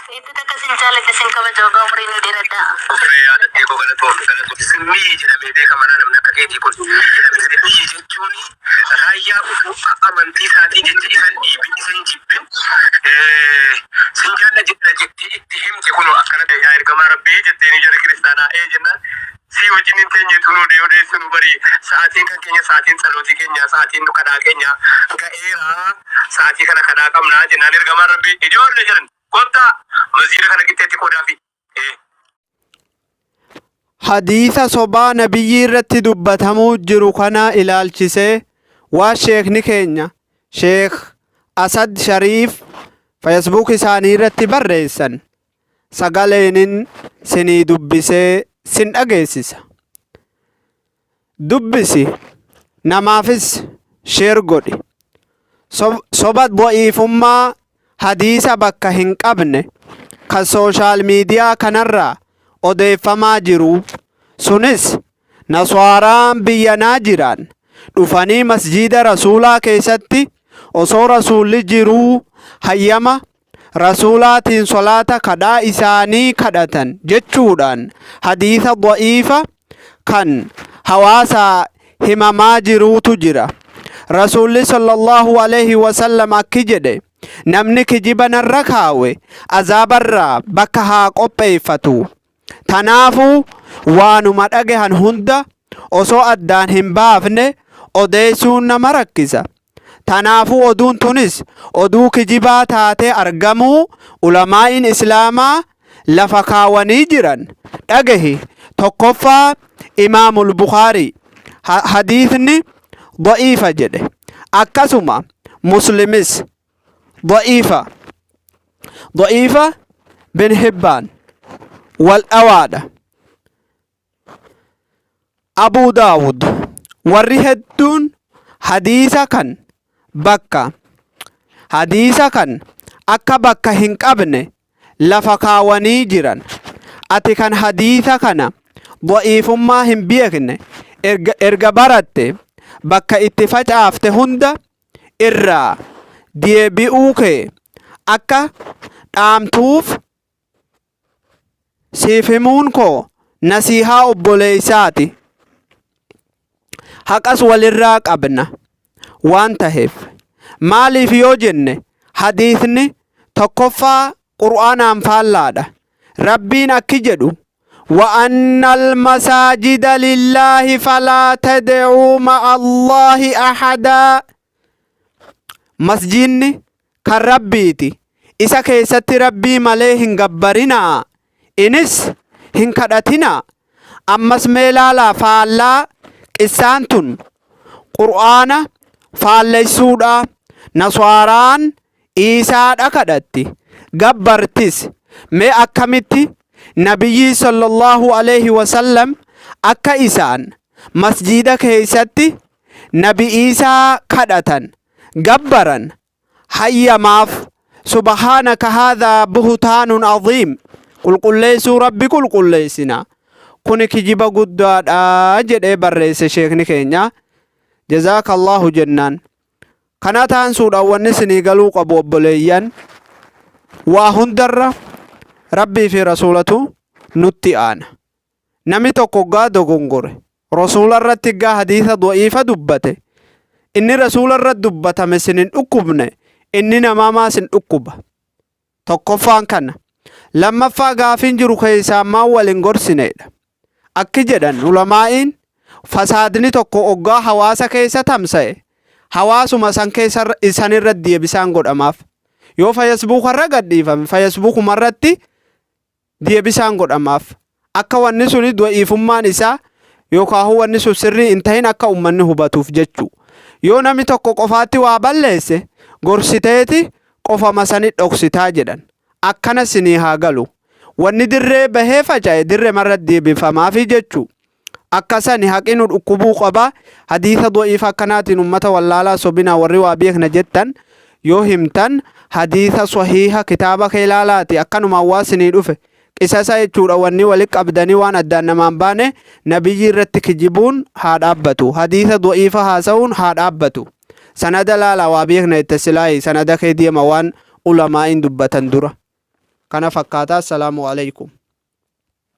Hedduu takka sin jaaladha sin kabaja waggaa umurii nu dheeradhaa. Ofiree yaadattee koo galatoomi. Zimmiyyi jedhamee beekama namni akka keetii kun. Zimmiyyi jechuun raayyaa utuu amantii isaatii jecha isan dhiibin isan jibbin sin jaalladha jettee itti himte kun akkana yaa ergamaa rabbii jetteen jara kiristaanaa ee jennaan si wajjin hin teenyetu nu odeessu nu bari sa'aatiin kan keenya sa'aatiin salootii keenya sa'aatiin nu kadhaa keenya ga'eera sa'aatii kana kadhaa qabnaa jennaan ergamaan rabbii ijoollee jedhan kottaa masjiida kana qixxeetti qoodaafi. Hadiisa sobaa nabiyyii irratti dubbatamuu jiru kana ilaalchisee waa sheekni keenya Sheekh Asad Shariif Facebook isaanii irratti barreessan sagaleenin sinii dubbisee sin dhageessisa. Dubbisi namaafis share godhi. Soba da'iifummaa hadiisa bakka hin qabne kan social media kanarraa odeeffamaa jiru sunis naswaaraan biyyanaa jiran dhufanii masjiida rasuulaa keessatti osoo rasuulli jiruu hayyama rasuulaatiin solaata kadhaa isaanii kadhatan jechuudhaan hadiisa da'iifa kan hawaasaa himamaa jiruutu jira. Rasuulli sallallahu alaihi wasallam akki jedhe namni kijiba narra kaawe azaabarraa bakka haa qopheeffatu. Tanaafuu waanuma dhagahan hunda osoo addaan hin baafne odeessuun nama rakkisa. Tanaafuu oduun tunis oduu kijibaa taatee argamuu ulamaa'iin Islaamaa lafa kaawanii jiran. Dhagahi tokkoffaa Imaamul Bukaarii hadiisni da'iifa jedhe. Akkasuma Muslimis da'iifa. Da'iifa bin Hibbaan wal dhawaadha. Abuu Daawud warri hedduun hadiisa kan bakka hadiisa kan akka bakka hin qabne lafa kaawanii jiran. Ati kan hadiisa kana da'iifummaa hin beekne erga baratte bakka itti facaafte hunda irraa deebi'uu kee akka dhaamtuuf siif himuun koo nasiihaa obboleeysaati. Haqas walirraa qabna waan taheef. Maaliif yoo jenne hadiisni tokkoffaa Qur'aanaan faallaadha. Rabbiin akki jedhu وأن المساجد لله فلا تدعوا مع الله أحدا Masjiidni kan Rabbiiti. Isa keessatti Rabbii malee hin gabbarinaa. Inis hin kadhatinaa. Ammas mee laalaa faallaa qissaan tun Qur'aana faallessuudha. Naswaaraan Iisaadha kadhatti. Gabbartis. Mee akkamitti Nabiyyii sallallahu alaihi wasallam akka isaan masjiida keessatti Nabi Iisaa kadhatan, gabbaran, hayyamaaf subhaanaka haadhaa buhutaanun aziim qulqulleessuu Rabbi qulqulleessina. Kuni kijiba guddaadha jedhee barreesse sheekni keenya. Jazaakallahu jennaan. Kana taansuudhaan wanni isinii galuu qabu obboleeyyan waa hundarra Rabbii fi Rasuulatu nutti aana. Namni tokko hoggaa dogongore Rasuula irratti hoggaa hadiisa da'iifa dubbate inni Rasuula irratti dubbatame sin hin dhukkubne inni namaa maa sin dhukkuba? Tokkoffaan kana. Lammaffaa gaafiin jiru keessaan maan wal hin gorsineedha. Akki jedhan ulamaa'iin fasaadni tokko oggaa hawaasa keessa tamsa'e hawaasuma san keessa isan irratti deebisaan godhamaaf. Yoo Facebooka irra gadhiifame Facebookuma irratti deebisaan godhamaaf. Akka wanni suni da'iifummaan isaa yookaan wanni sun sirrii hin tahin akka ummanni hubatuuf jechuu. Yoo namni tokko qofaatti waa balleesse gorsiteeti qofama sani dhoksitaa jedhan. Akkana sinii haa galu. Wanni dirree bahee faca'e dirremarra deebifamaafi jechuu. Akka sani haqi nu dhukkubuu qaba. Hadiisa da'iifa akkanaatiin ummata wallaalaa sobinaa warri waa beekna jettan yoo himtan hadiisa sahiiha kitaaba kee laalaati akkanumaan waa sinii dhufe qisasa jechuudha wanni wali qabdanii waan addaan namaan baane nabiyyi irratti kijibuun haa dhaabbatu. Hadiisa da'iifa haasa'uun haa dhaabbatu. Sanada laalaa waa beekna jette silaayi sanada kee deema waan ulamaa'iin dubbatan dura. Kana fakkaata. Assalaamu aleykum.